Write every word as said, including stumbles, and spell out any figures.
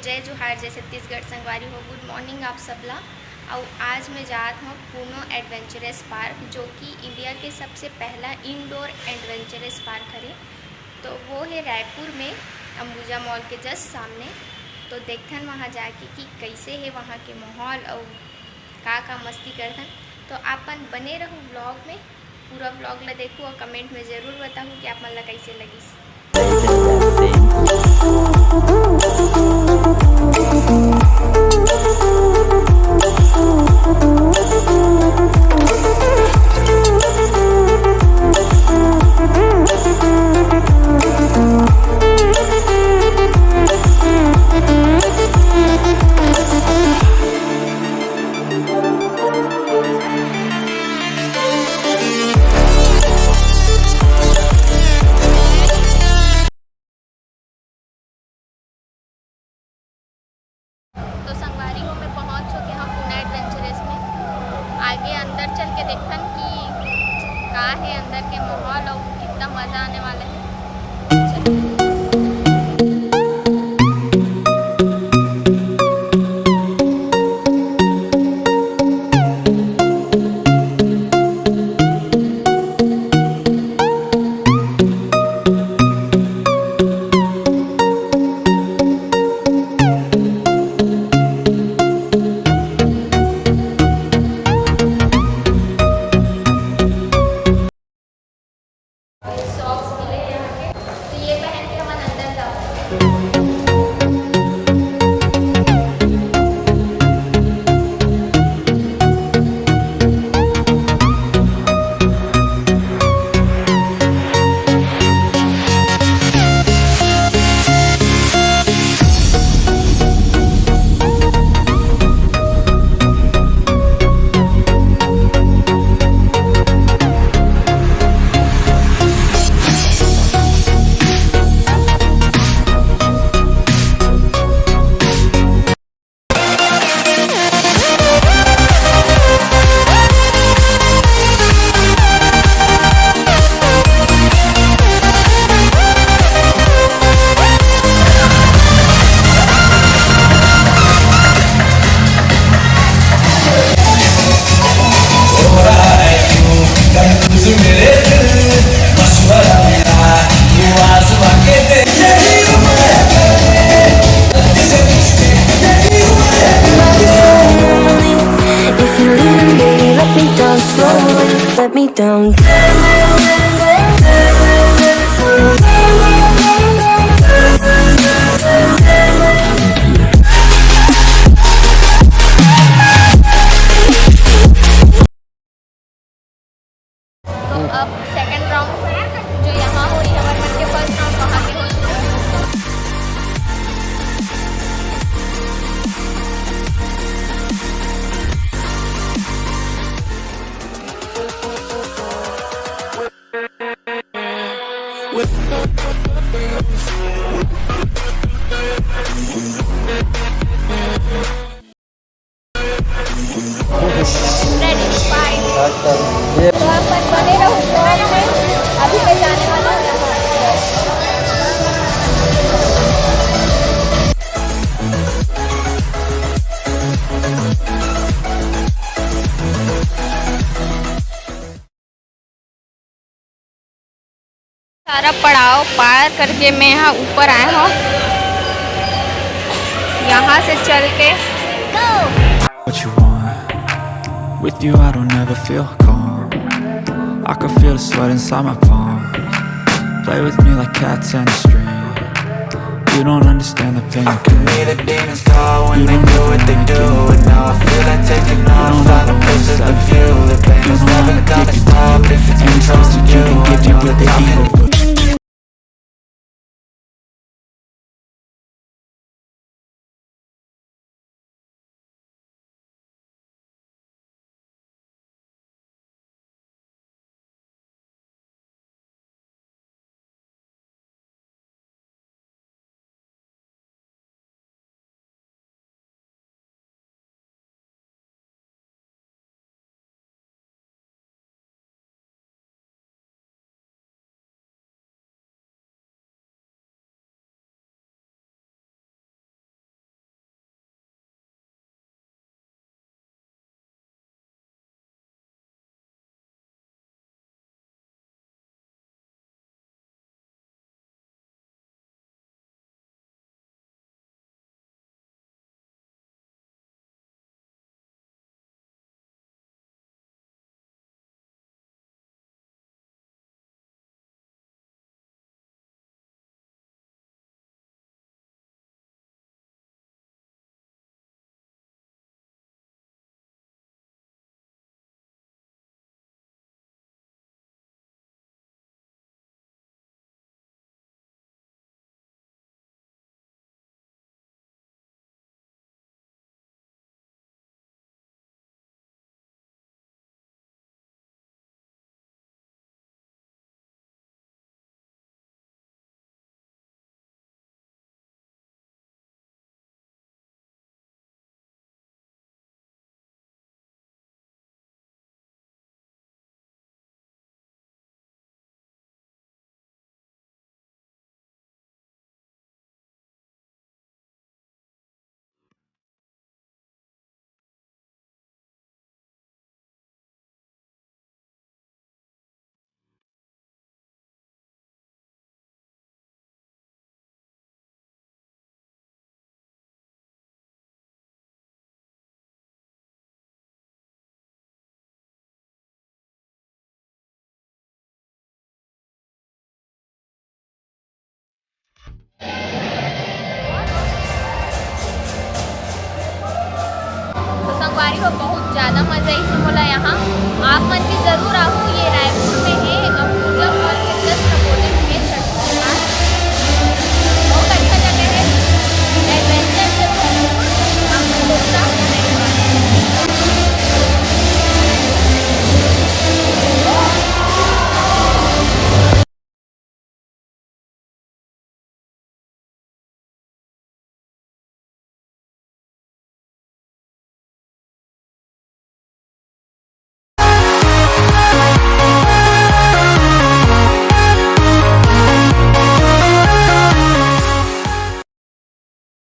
जय जोहार, जय छत्तीसगढ़ संगवारी हो। गुड मॉर्निंग आप सबला। अउ आज मैं जात हूँ पूनो एडवेंचरस पार्क, जो कि इंडिया के सबसे पहला इंडोर एडवेंचरस पार्क हरे। तो वो है रायपुर में अंबुजा मॉल के जस्ट सामने। तो देखथन वहाँ जाके कि कैसे है वहाँ के माहौल अउ का का मस्ती करथन। तो आपन बने रहू व्लॉग में, पूरा व्लॉग ला देखू और कमेंट में जरूर बताहू कि आप मन ला कैसे लगिस। तो संगवारी हो, मैं पहुंच चुके हूं पूना एडवेंचरस में। आगे अंदर चल के देखथन कि का है अंदर के माहौल और कितना मजा आने वाला है। सॉक्स मिले यहाँ के, तो ये पहन के हम अंदर जाओ। If you leave me, baby, let me down slowly, let me down. तो अब सेकंड राउंड जो यहाँ हो रही है, हमारे मन के फर्स्ट राउंड वहाँ के हो चुके हैं। Ready, fine। तो आप बने रहो vlog में, अभी मैं जाने वाला हूँ यहाँ। सारा पड़ाव पार करके मैं यहाँ ऊपर आए हूँ। यहाँ से चल के What you want? With you, I don't ever feel calm. I can feel the sweat inside my palms. Play with me like cats and a string. You don't understand the pain. To me, the demons call when they do what they do. And now I feel like taking off. Find a place with a view. The pain is never gonna stop if it's controlling you. I know the time is अरे वो बहुत ज्यादा मजा आइस मोला यहाँ।